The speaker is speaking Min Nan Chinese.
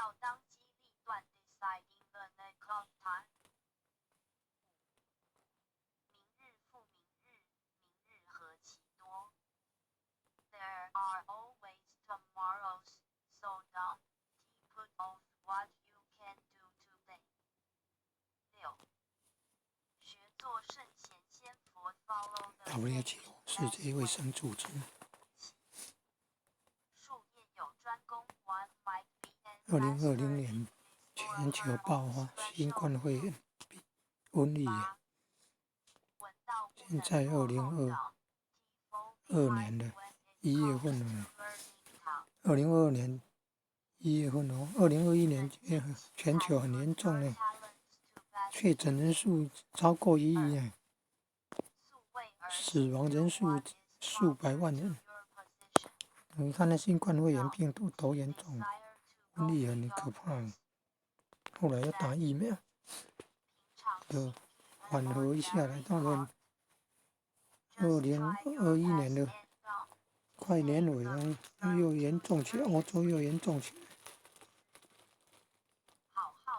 要當機立斷 decide in the nick of time。五，明日復明日，明日何其多。There are always tomorrows, so don't put off what you can do today。六，學做聖賢仙佛，follow the WHO 世界衛生組織。術業有專攻，one might be an 2020年全球爆發新冠肺炎瘟疫，現在2022年的1月份了，2022年1月份哦，2021年全球很嚴重呢，確診人數超過1億呢，死亡人數數百萬人。你看那新冠肺炎病毒多嚴重，瘟疫很可怕。後來要打疫苗，就緩和一下來。到了2021年的快年尾了，又嚴重起來，歐洲又嚴重起來。